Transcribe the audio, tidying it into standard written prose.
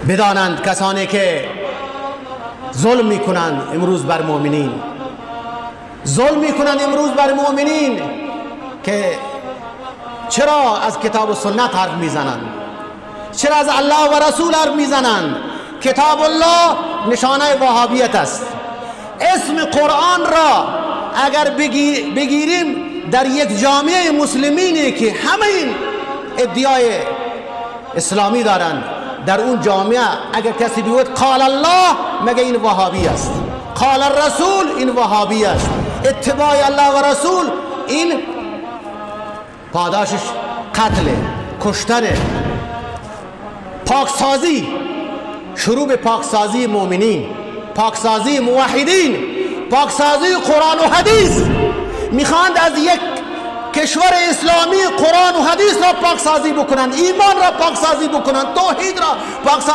بدانند کسانی که ظلم میکنند امروز بر مؤمنین، ظلم میکنند امروز بر مؤمنین که چرا از کتاب و سنت حرف میزنند، چرا از الله و رسول حرف میزنند. کتاب الله نشانه وهابیت است. اسم قرآن را اگر بگیریم در یک جامعه مسلمینی که همه این ادعای اسلامی دارند، در اون جامعه اگر کسی بگوید قال الله، مگه این وهابی است؟ قال الرسول، این وهابی است. اتباع الله و رسول، این پاداشش قتل، کشتن، پاکسازی، شروع به پاکسازی مؤمنین، پاکسازی موحدین، پاکسازی قرآن و حدیث. میخواند از یک کشور اسلامی قرآن و حدیث را پاکسازی بکنند، ایمان را پاکسازی بکنند، توحید را پاکسازی.